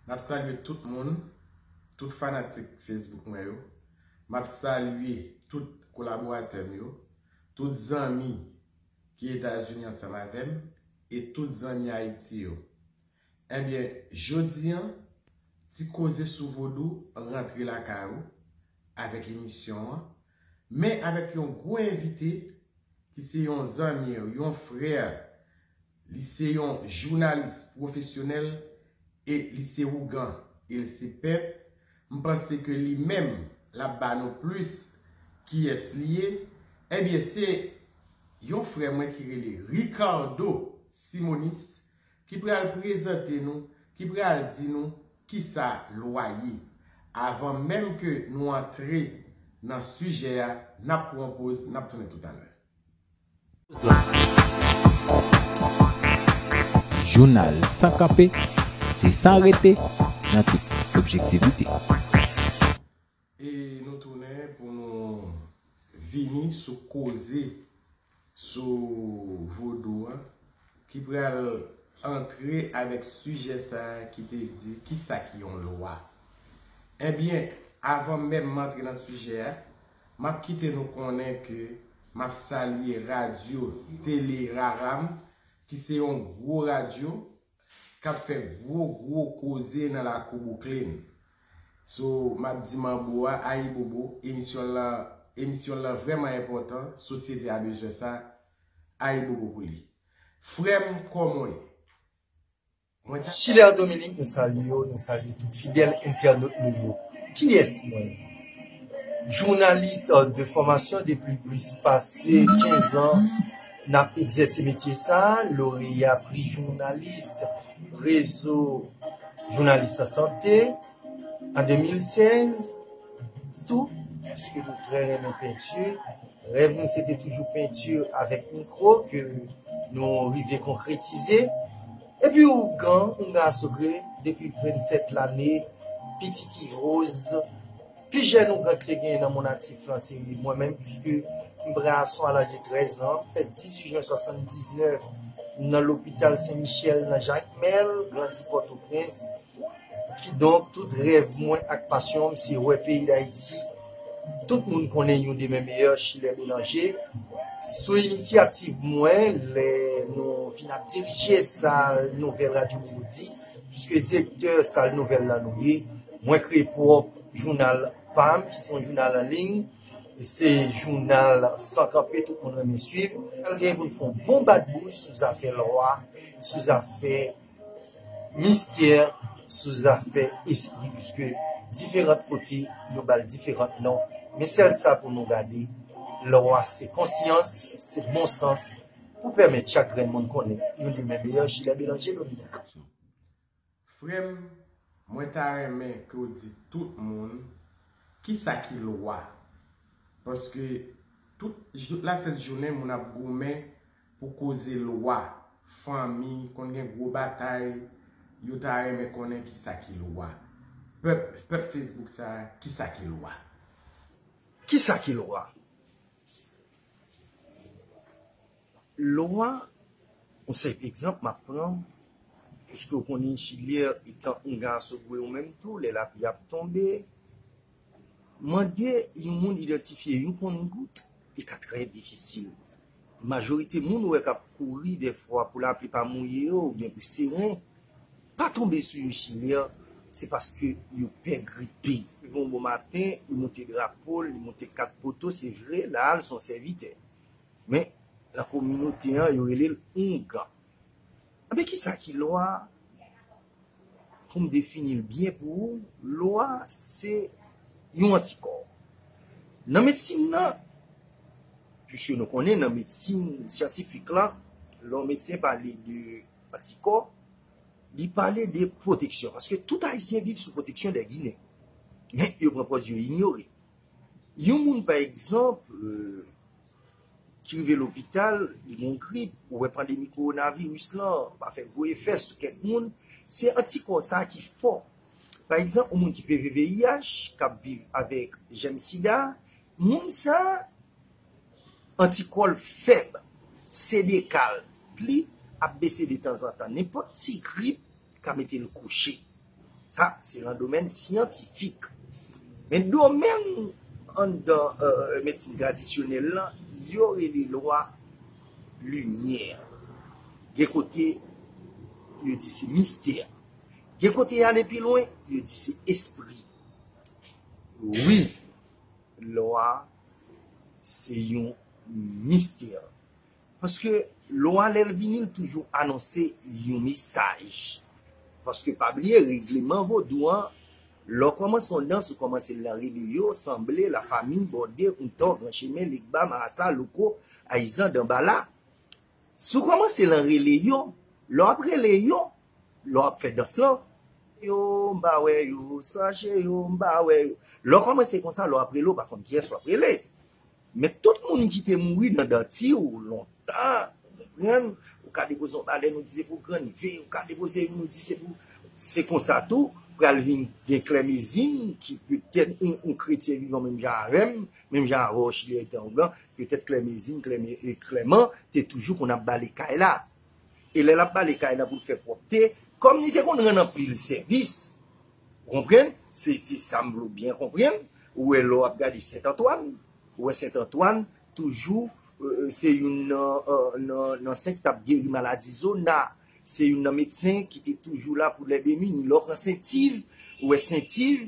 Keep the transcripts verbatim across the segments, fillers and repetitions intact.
M ap salye tout moun, tout fanatik Facebook mwen yo. M ap salye tout kolaboratè m yo, tout zanmi ki Etazini ansanm avè m, e tout zanmi Ayiti yo. Ebyen, jodi a, Ti Koze sou Vodou rantre lakay ou avèk emisyon an, men avèk yon gwo envite ki se yon zanmi, yon frè, li se yon jounalis pwofesyonèl e li se ougan, e li se pèp. M panse ke li menm, l ap ba nou plis kiyès li ye. Ebyen, se yon frè mwen ki rele Ricardo Simonis ki pral prezante nou, ki pral di nou kisa lwa ye. Avan menm ke nou antre nan sijè a, n ap pran yon poz, n ap tounen toutalè. Jounal San Kanpe, se san rete nan tout objektivite. E nou tounen pou nou vini sou koze sou vodou an ki pral antre avèk sijè sa a ki te di kisa ki yon lwa. Ebyen, avan menm m antre nan sijè a, m ap kite nou konnen ke m ap salye radyo Tele Raram ki se yon gwo radyo k ap fè gwo gwo koze nan lakou Bouklin. So, m ap di manbo a, ayibobo, emisyon lan, emisyon lan vrèman enpòtan, sosyete a bezwen sa, ayibobo pou li. Frè m, kòman w ye? Mwen ta- Chiler Dominique, nou salye w, nou salye tout fidèl entènot nou yo. Kiyès mwen ye? Jounalis de fòmasyon depi plis pase kenz an n ap egzèse metye sa, loreya pri jounalis rezo jounalis an sante an de mil sèz tou, paske nou trè renmen penti. Rèv nou se te toujou penti avèk mikwo ke nou rive konkretize. Epi ougan, oungan asogre, depi vennsèt lane, pitit Yves Rose, pi jèn ougan ki te genyen nan monn aktif lan se mwen menm, piske m pran ason a laj de trèz an, m fèt dizuit jen swasanndiznèf nan lopital Sen Michèl nan Jakmèl, grandi Pòtoprens. Kidonk, tout rèv mwen ak pasyon m se wè peyi Dayiti tout moun konnen youn de men meyè, Chilè Belanje. Sou inisyativ mwen, lè nou vin ap dirije sal nouvèl Radyo Melodi, piske direktè sal nouvèl la nou ye, mwen kreye pwòp jounal pa m, ki se yon jounal an liy, se jounal San Kanpe, tout moun renmen swiv. L gen pou l fè yon bon bat bouch sou zafè lwa, sou zafè mistè, sou zafè espri, piske diferan kote yo ba l diferan non. Men sèl sa pou nou gade, lwa se konsyans, se bon sans pou pèmèt chak grenn moun konnen youn de men meyè, Chilè Belanje Dominique. Frè m, mwen ta renmen ke w di tout moun kisa ki lwa. Paske tout jouk lasent jounen moun ap goumen pou koze lwa, fanmi, konn gen gwo batay, yo ta renmen konnen kisa ki lwa. Pèp, pèp Facebook sa, kisa ki lwa? Kisa ki lwa? Lwa, yon senp egzanp m ap pran, piske w konnen Chilè etan oungan asogre ou menm tou, lè lapli ap tonbe, mande yon moun idantifye yon konngout, li ka trè difisil. Majorite moun ou wè k ap kouri dèfwa pou lapli pa mouye yo oubyen pou seren, pa tonbe sou yon Chilè, se paske yo pè gripe. Leve yon bon maten, li moute drapo l, li moute kat poto, se vre, la a l se yon sèvitè. Men, nan kominote an, yo rele l oungan. Enben, kisa ki lwa? Pou m defini l byen pou ou, lwa se yon antikò. Nan medsin nan, piske nou konnen nan medsin syantifik la, lè yon medsen pale de antikò, li pale de pwoteksyon. Paske tout Ayisyen viv sou pwoteksyon dè Ginen. Men, yo pran pòz yo inyore. Yon moun, pa egzanp, ki rive lopital, li gen yon grip, ou wè pandemi kowonaviris lan pa fè gwo efè sou kèk moun, se antikò sa a ki fò. Pa egzanp, yon moun ki V V V I H, k ap viv avèk jèm sida, moun sa a, antikò l fèb, C D K li ap bese detanzantan. Nenpòt ti grip ka mete l kouche. Sa, se nan domèn syantifik. Men domèn anndan euh, medsin tradisyonèl lan, yo rele lwa limyè. Gen kote, yo di se mistè. Gen kote y ale pi lwen, yo di se espri. Wi, lwa se yon mistè. Paske lwa lè l vini, l toujou anonse yon mesaj. Paske pa bliye, regleman vodou an, lè w kòmanse yon dans, ou kòmanse l nan rele yo, sanble, lafanmi, bòde, kontò, granchemen, legba, marasa, loko, ayizan, danbala. Si w kòmanse l an rele yo, lè w ap rele yo, lè w ap fè dans lan, yo, m pa wè yo, sanje yo, m pa wè yo. Lè w kòmanse konsa, lè w ap rele, w pa konn kiyès w ap rele. Men tout moun ki te mouri nan danti w lontan, ou konprann? Ou ka depoze yon balèn, ou di se pou grann ve, ou ka depoze youn, ou di se pou. Se konsa tou, pral vin gen Klèmezin, ki petèt yon, yon kretyen vivan menm jan avè m, menm jan avè w, Chilyen etan ou blan, petèt Klèmezin, Klème-, e, Klèman, te toujou konn ap bale kay la. E lè l ap bale kay la pou l fè pwòpte, kòm li te konn rann anpil sèvis, ou konprann? Se, se sa m vle w byen konprann. Ou wè lè w ap gade Sent Antwàn, ou wè Sent Antwàn, toujou, euh, se youn nan, euh, nan, nan sen ki t ap geri maladi zona. Se youn nan medsen ki te toujou la pou lè demini. Lè w pran Sent Iv, ou wè Sent Iv,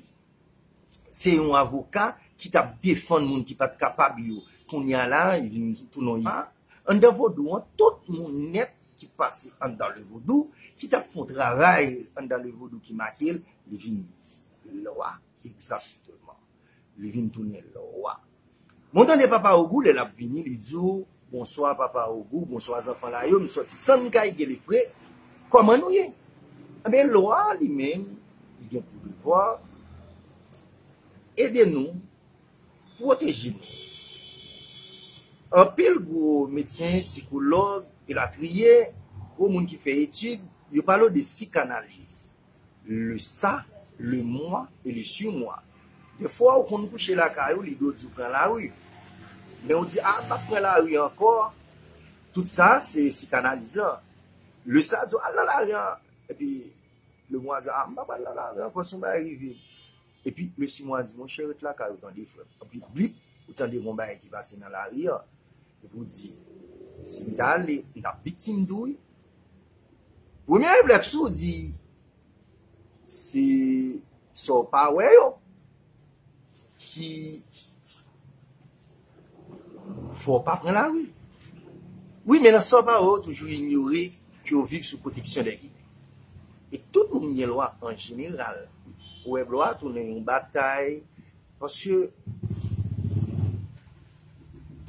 se yon avoka ki t ap defann moun ki pa t kapab yo. Kounye a la, li vin tounen yon. Anndan vodou an, tout moun nèt ki pase anndan le vodou, ki t ap fè yon travay anndan le vodou ki make l, li vin lwa, egzakteman. Li vin tounen lwa. Men w tande Papa Ogou, lè l ap vini, li di w, "Bonswa, Papa Ogou, bonswa, zanfan Layo, m sòti Sannkay Gelefre, kòman nou ye?" Enben, lwa li menm, li gen pou devwa ede nou, pwoteje nou. Anpil gwo medsen, sikològ, elatriye, gwo moun ki fè etid, yo pale w de sikanaliz. Le ça, le moi et le sur moi. Defwa, ou konn kouche lakay ou, lide w di w pran lari. Men ou di, "A, m p ap pran lari ankò." Tout sa, se sikanaliz lan. Le ça di w, "Al nan lari an." Epi, le moi di w, "A, m p ap al nan lari ankò, si yon bagay rive m." Epi, le sur moi di, "Monchè, ret lakay ou tande, frè m." Epi, blip, ou tande yon bagay ki pase nan lari an. Epi ou di, "Si m t ale, m t ap viktim tou, wi." Premye reflèks ou di, se sa w pa wè yo ki fè w pa pran lari. Wi, men nan sa w pa wè yo toujou inyore ke yo viv sou pwoteksyon dè gide. E tout moun gen lwa an jeneral. Ou wè lwa tounen yon batay, paske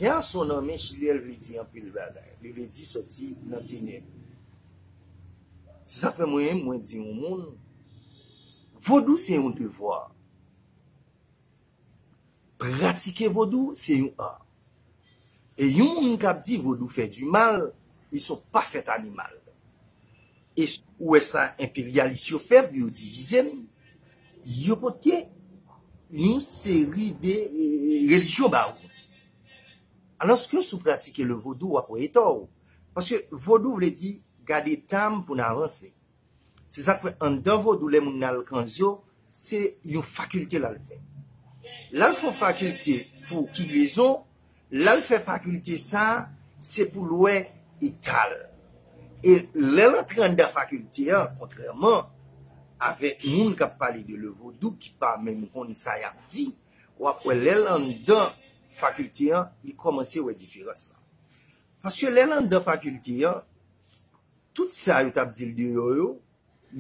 gen ason nan men Chilyen vle di anpil bagay. Li vle di sòti nan tenèb. Se sa k fè mwen, mwen di yon moun, vodou se yon devwa. Pratike vodou se yon ar. E yon moun k ap di vodou fè di mal, li se yon pafèt animal. E ou wè sa enperyalis yo fè pou yo divize n, yo pote yon seri de eh, relijyon ba ou. Alòske si w pratike le vodou, w ap wè eta w. Paske vodou vle di gade eta m pou n avanse. Se sa k fè anndan vodou lè moun nan al kanzo, se yon fakilte l al fè. L al fè yon fakilte pou ki rezon? L al fè fakilte sa, se pou l wè eta l. E lè l antre anndan fakilte an, kontrèman avèk moun k ap pale de le vodou ki pa menm konn sa y ap di, w ap wè lè l anndan fakilte an, li kòmanse wè diferans lan. Paske lè l anndan fakilte an, tout sa yo t ap di l deyò yo,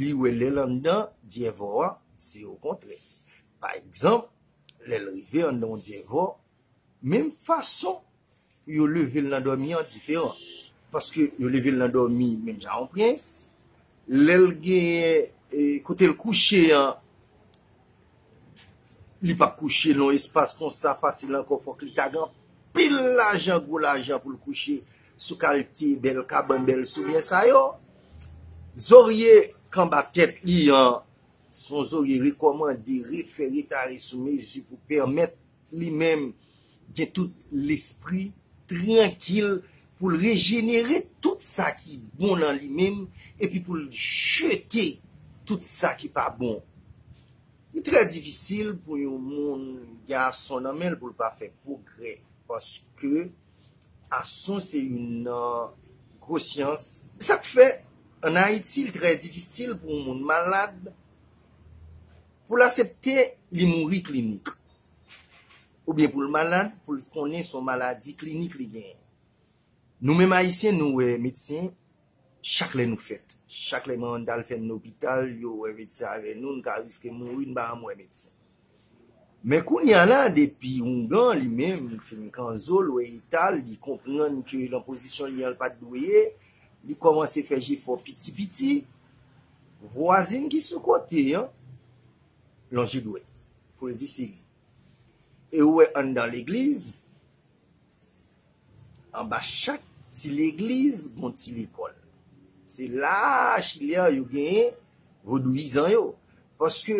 li wè lè l anndan dyèvò a, se okontrè. Pa egzanp, lè l rive anndan yon dyèvò, menm fason pou yo leve l nan dòmi an diferan. Paske yo leve l nan dòmi menm jan yon prens, lè l genyen eh, kote l kouche an, li p ap kouche nan yon espas konsa fasil ankò, fòk li ta gen anpil lajan, gwo lajan pou l kouche sou kalite bèl kabann, bèl soulye sa yo. Zorye k anba tèt li an, se yon zorye rekòmande, refè, retare sou mezi pou pèmèt li menm gen tout lespri trankil pou l rejenere tout sa ki bon nan li menm, epi pou l jete tout sa ki pa bon. Li trè difisil pou yon moun gen ason nan men l pou l pa fè pwogrè, paske ason se youn nan gwo syans. Sa k fè, ann Ayiti, li trè difisil pou yon moun malad pou l aksepte li mouri klinik, oubyen pou l malad pou l konnen se yon maladi klinik li genyen. Nou menm Ayisyen, nou wè medsen chak lè nou fèt. Chak lè manman n t al fè n lopital, yo wè medsen avè nou, n ka riske mouri, n pa janm wè medsen. Men kounye a la, depi oungan li menm fin kanzo l, wè eta l, li konprann ke nan pozisyon li an l pa t dwe ye, li kòmanse fè jefò piti piti, vwazen ki sou kote an lonje dwèt pou l di se li. E ou wè anndan legliz, anba chak ti legliz, gon ti lekòl. Se la chilè yo genyen vodouyizan yo. Paske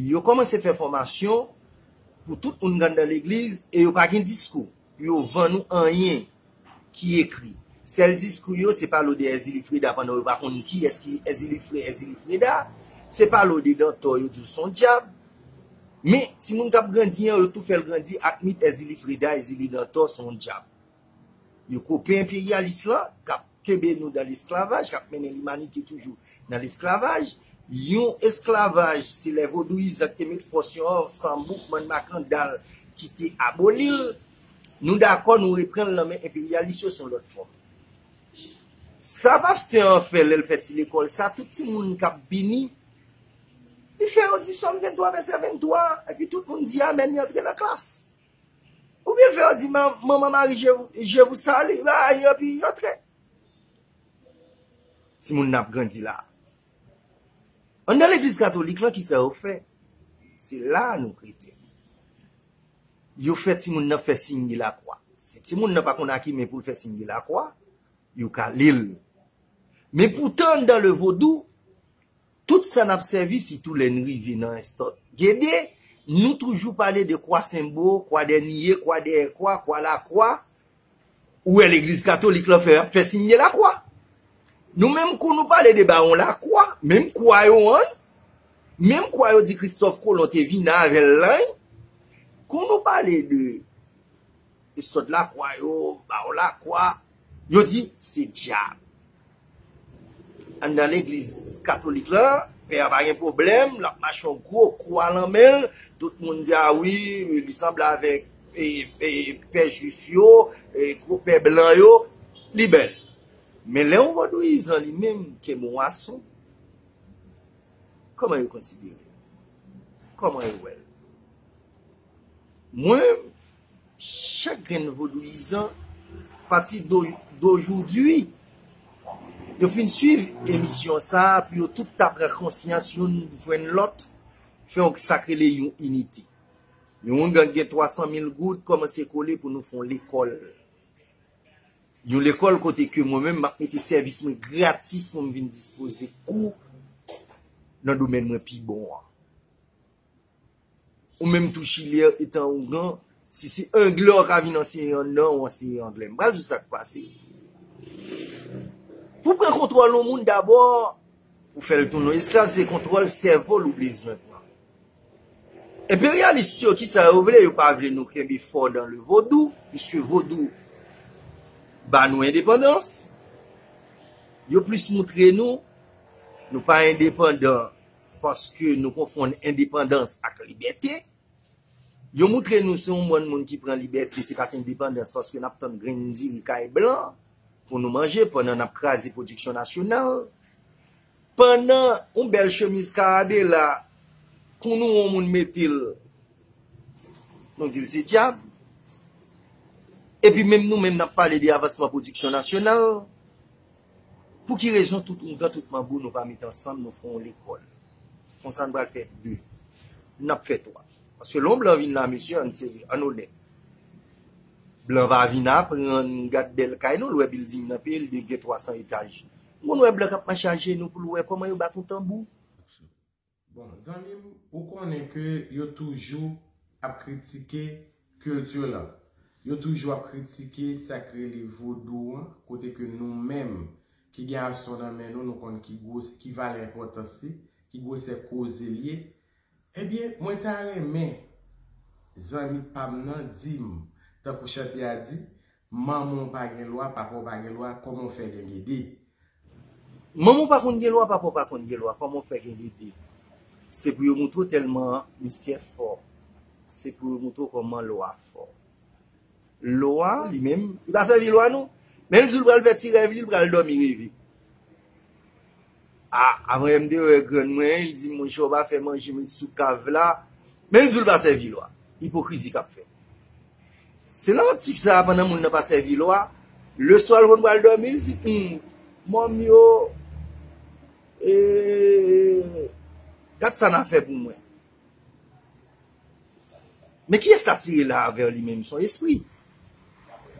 yo kòmanse fè fòmasyon pou tout moun k anndan legliz e yo pa gen diskou. Yo vann ou anyen ki ekri. Sèl diskou yo, se pale w de Èzili Freda pandan yo pa konn kiyès ki Èzili Fre-, Èzili Freda. Se pale w de Dantò, yo di w se yon dyab. Men, timoun k ap grandi an, yo tou fè l grandi ak mit Èzili Freda, Èzili Dantò se yon dyab. Yo kope enperyalis lan, k ap kenbe nou nan lesklavaj, k ap mennen limanite toujou nan lesklavaj. Yon esklavaj, se lè vodouyizan ki te met fòs yo an, San Boukman Makandal ki te aboli l. Nou dakò, nou reprann l nan men enperyalis yo sou lòt fòm. Sa pastè an fè lè l fè ti lekòl sa, tout timoun k ap vini, li fè yo di Sòm venntwa, vèsè venntwa, epi tout moun di amèn, yo antre nan klas. Oubyen l fè yo di, "Man-, Manman Mari, je, je vous salue," ba, epi yo antre. Timoun n ap grandi la. Anndan legliz katolik lan, kisa yo fè? Se la nou krete. Yo fè timoun nan fè siy de lakwa. Si timoun nan pa konn a ki men pou l fè siy de lakwa, yo kale l. Men poutan, anndan le vodou, tout sa n ap sèvi, sitou lè n rive nan Estot Gede, nou toujou pale de kwa senbo, kwa dènye, kwa dèyè kwa, kwa lakwa. Ou wè legliz katolik lan fè, ap fè siy de lakwa. Nou menm, kou nou pale de Bawon Lakwa, menm kwa yo an, menm kwa yo di Kristòf Kolon te vin avè l lan, kou nou pale de Estot Lakwa yo, Bawon Lakwa, yo di se dyab. Anndan legliz katolik lan, pè a pa gen pwoblèm, l ap mache yon gwo kwa lan men l, tout moun di, "A wi, li sanble avèk, e, e, pè jwif yo, e, gwo pè blan yo, li bèl." Men lè yon vodouyizan li menm kenbe yon ason, kòman yo konsidere l? Kòman yo wè l? Mwen, chak grenn vodouyizan, pati do-, dojoudwi, yo fin swiv emisyon sa a, pou yo tout ta pran konsyans youn jwenn lòt, fè yon sa k rele yon inite. Yon gang gen twa san mil goud, kòmanse kole pou nou fè yon lekòl. Yon lekòl kote ke mwen menm, m ap mete sèvis mwen gratis pou m vin dispoze kou nan domèn mwen pi bon an. Ou menm tou Chilè, etan ougan, si se anglè w ka vin anseye anndan, ou anseye anglè. M pral di w sa k pase. Pou pran kontwòl yon moun, dabò, ou fè l tounen esklav, se kontwòl sèvo l ou bezwen pran. Enperyalis yo, kisa yo vle? Yo pa vle nou kenbe fò dan le vodou, piske vodou ba nou endepandans. Yo plis moutre nou, nou pa endepandan paske nou konfonn endepandans ak libète. Yo moutre nou se yon bann moun ki pran libète, se pa t endepandans, paske n ap tann grenn diri kay blan pou nou manje pandan n ap kraze pwodiksyon nasyonal. Pandan yon bèl chemiz Karabela, kou nou wè yon moun mete l, nou di l se dyab. Epi menm nou menm n ap pale de avansman pwodiksyon nasyonal. Pou ki rezon tout ougan, tout manbo nou pa met ansanm, nou fè yon lekòl? Konsa n pral fè de. N ap fè twa. Paske lè yon blan vin la, mesye, ann serye, ann onèt. Blan pa vin aprann gad bèl kay, non, l wè bilding nan peyi l, li gen twa san etaj. Ou konn wè blan k ap mache ajenou pou l wè kòman yo bat yon tanbou? Bon, zanmi m, ou konnen ke yo toujou ap kritike kilti lan. Yo toujou ap kritike sa k rele vodou an, kote ke nou menm ki gen ason nan men nou, nou konn ki gwo, ki valè enpòtans li, ki gwosè koze l ye. Ebyen, mwen ta renmen zanmi pa m nan di m, tankou chante a di, manman w pa gen lwa, papa w pa gen lwa, kòman w fè gen gede? Manman w pa konn gen lwa, papa w pa konn gen lwa, kòman w fè gen gede? Se pou yo moutre w tèlman misye fò. Se pou yo moutre w kòman lwa fò. Lwa, li menm, li pa sèvi lwa non. Men l di w l pral fè ti rèv li, l pral dòmi reve. A, avan yè m te wè grann mwen, li di m, monchè, w pa fè manje met sou kav la. Men l di w l pa sèvi lwa. Ipokrizi k ap fèt. Se nan optik sa a, pandan moun nan pa sèvi lwa, leswa l konn pral dòmi, l di, hmm, mòn yo, e, gad sa n a fè pou mwen. Men kiyès l atire la avè li menm? Se yon espri.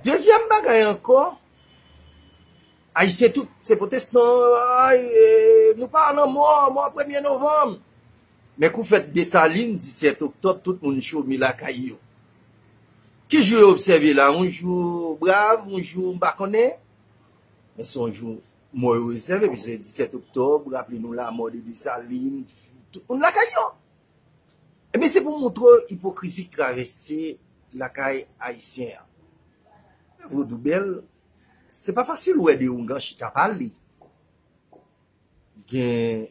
Dezyèm bagay ankò, Ayisyen tout se pwotestan, ay, e, nou pa lanmò, mò premye novanm. Men kou fèt Desalin, disèt oktòb, tout moun chome lakay yo. Ki jou yo obsève la? Yon jou brav, yon jou m pa konnen. Men se yon jou mò yo obsève, piske disèt oktòb, raple nou lamò de Desalin, tout moun lakay yo. Ebyen, se pou montre w ipokrizi k travèse lakay ayisyen an. Vodou bèl, se pa fasil wè de oungan chita pale. Gen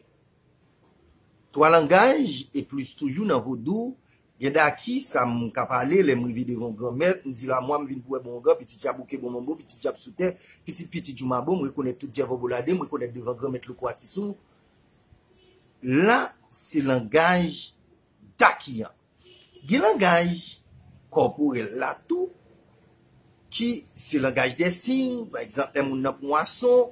twa langaj e plis toujou nan vodou. Gen daki, sa m ka pale, lè m rive devan granmèt, m di lamwa, m vin pou wè bon oungan, pitit djab oke bon manbo, pitit djab sou tè, pitit pitit joumabo, m rekonèt tout djèvò bolade, m rekonèt devan granmèt loko atisou. La, se langaj daki an. Gen langaj kòporèl la tou, ki se langaj dè siy. Pa egzanp, lè moun nan pran ason,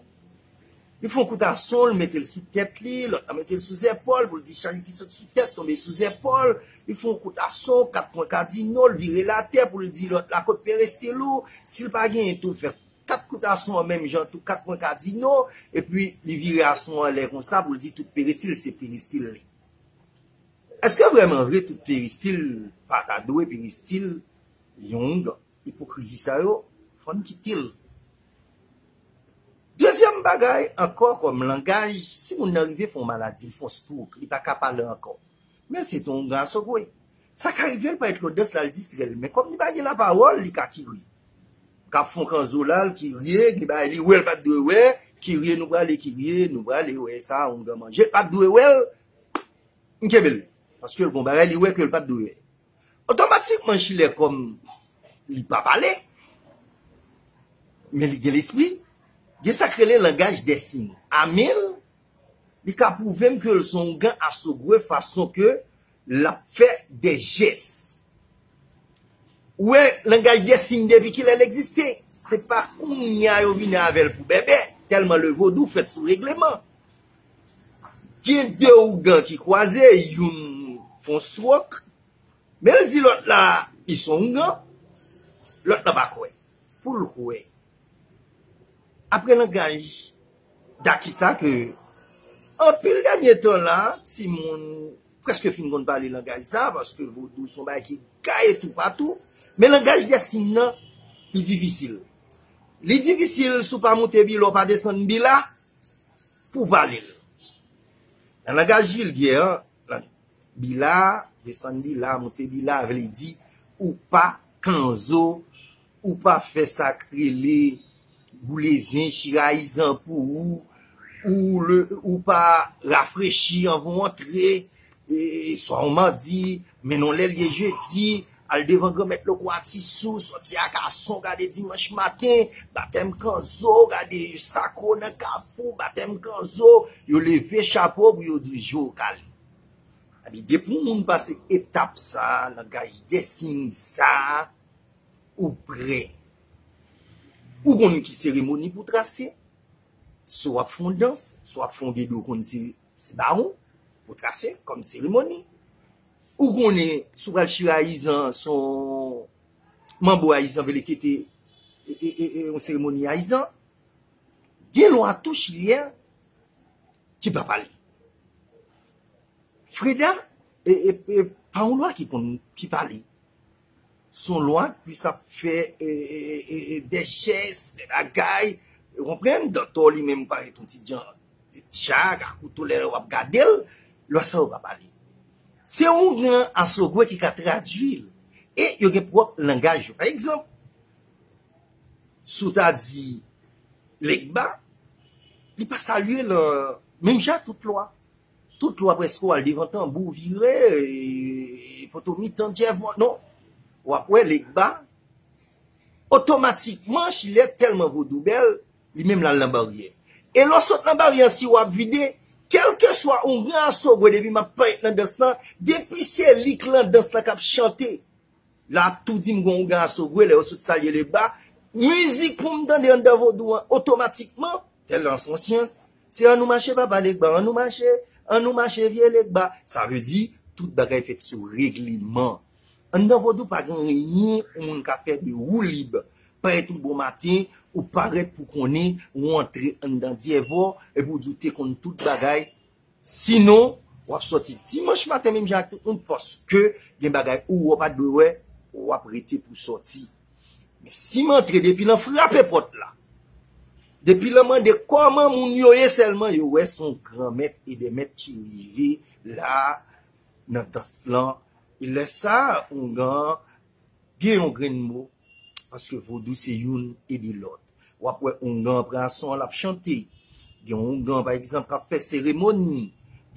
li fè yon kout ason, li mete l sou tèt li, lòt la mete l sou zèpòl, pou l di chay ki sot sou tèt, tonbe sou zèpòl, li fè yon kout ason, kat pwen kadino, l vire l atè, pou l di lòt la kot perestil ou, si l pa genyen tou, l fè kat kout ason an menm jan tou, kat pwen kadino, epi li vire ason anlè konsa, pou l di tout perestil, se perestil li. Èske vrèman vre tout peristil pa ta dwe peristil yon oungan? Ipokrizi sa yo, fò n kite l. Dezyèm bagay ankò, kòm langaj, si moun nan rive fè yon maladi, l fè yon stroke, li pa ka pale ankò. Men se te yon oungan asogwe. Sa ka rive l pa et lodans la, l distrè l. Men kòm li pa gen lapawòl, li ka kire. K ap fè yon kanzo la, l kire, gen bagay li wè l pa t dwe wè, kire, nou prale, kire, nou prale, wè sa, oungan manje, l pa t dwe wè l, m kenbe l. Paske l gon bagay li wè ke l pa t dwe wè. Otomatikman, chilè kòm li pa pale, men li gen lespri, gen sa k rele langaj dè siy. Amel, li ka pwouve m ke l se yon oungan asogwe fason ke l ap fè dè jès. Ou wè, langaj dè siy depi kilè l egziste? Se pa kounye a yo vini avè l pou bèbè, tèlman le vodou fèt sou regleman. Gen de oungan ki kwaze, youn fè yon stroke, men l di lòt la, li se yon oungan, lòt la pa kwè. Pou l kwè. Apre langaj daki sa ke anpil dènye tan la, timoun prèske fin konn pale langaj sa, paske vodou se yon bagay ki gaye toupatou, men langaj dè siy nan, li difisil. Li difisil si w pa moute bila, w pa desann bila, pou w pale l. Nan langaj vilgè an, nan bila, desann bila, moute bila, vle di ou pa kanzo, ou pa fè sa k rele boule zen, chirayizan pou ou, ou le, ou pa rafrechi anvan w antre, e, swa w madi, men non lè l ye jedi, al devan granmèt loko atis ou, sòti ak ason, gade dimanch maten, batèm kanzo, gade sako nan kafou, batèm kanzo, yo leve chapo pou yo di jou kale. Epi depi yon moun pase etap sa, langaj dè siy sa, ou prè. Ou konn ki seremoni pou trase. Si w ap fè yon dans, si w ap fè yon gede, ou konn se, se bawon pou trase kòm seremoni. Ou konnen, si w pral chire ayizan, se yon manbo ayizan, vle kete, e, e, e, e, yon seremoni ayizan. Gen lwa tou chilyen ki pa pale. Freda, e, e, e, pa yon lwa ki konn, ki pale. Se yon lwa ki plis ap fè, e, e, e, e, dè jès, dè bagay. Ou konprann? Dantò li menm parèt yon ti jan, chat ak kouto lè w ap gade l, lwa sa yo pa pale. Se oungan asogwe ki ka tradui l. E yo gen pwòp langaj yo. Pa egzanp, si w ta di Legba, li pa salye l menm jan ak tout lwa. Tout lwa prèske w al devan tanbou, vire, e, poto mitan, dyèvò, non. W ap wè Legba, otomatikman, Chilè tèlman vodou bèl, li menm l al nan baryè. E lè w sot nan baryè an, si w ap vide, kèlkeswa oungan asogwe, depi m ap parèt nan dans lan, depi se lik lan dans lan k ap chante, l ap tou di m gen oungan asogwe, lè yo sot salye Legba, mizik pou m tande anndan vodou an, otomatikman, tèl an son syans, se ann nou mache papa Legba, ann nou mache, ann nou mache vye Legba. Sa vle di, tout bagay fèt sou regleman. Anndan vodou pa gen anyen yon moun ka fè de woulib. Parèt yon bon maten, ou parèt pou konnen, ou antre anndan dyèvò, epi w di w te konn tout bagay. Sinon, w ap sòti dimanch maten menm jan ak tout moun, paske gen bagay ou wè w pa t dwe wè, w ap rete pou sòti. Men si m antre depi l an frape pòt la, depi l an mande kòman moun yo ye sèlman, yo wè se yon gran mèt e de mèt ki rive la nan dans lan. E lè sa, oungan an gen yon grenn mo, paske vodou se youn ede lòt. W ap wè oungan an pran son an, l ap chante. Gen oungan, pa egzanp, k ap fè seremoni.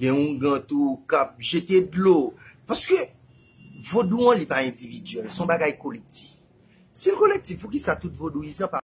Gen oungan tou k ap jete dlo. Paske vodou an, li pa endividyèl, se yon bagay kolektif. Si l kolektif, poukisa tout vodouyizan pa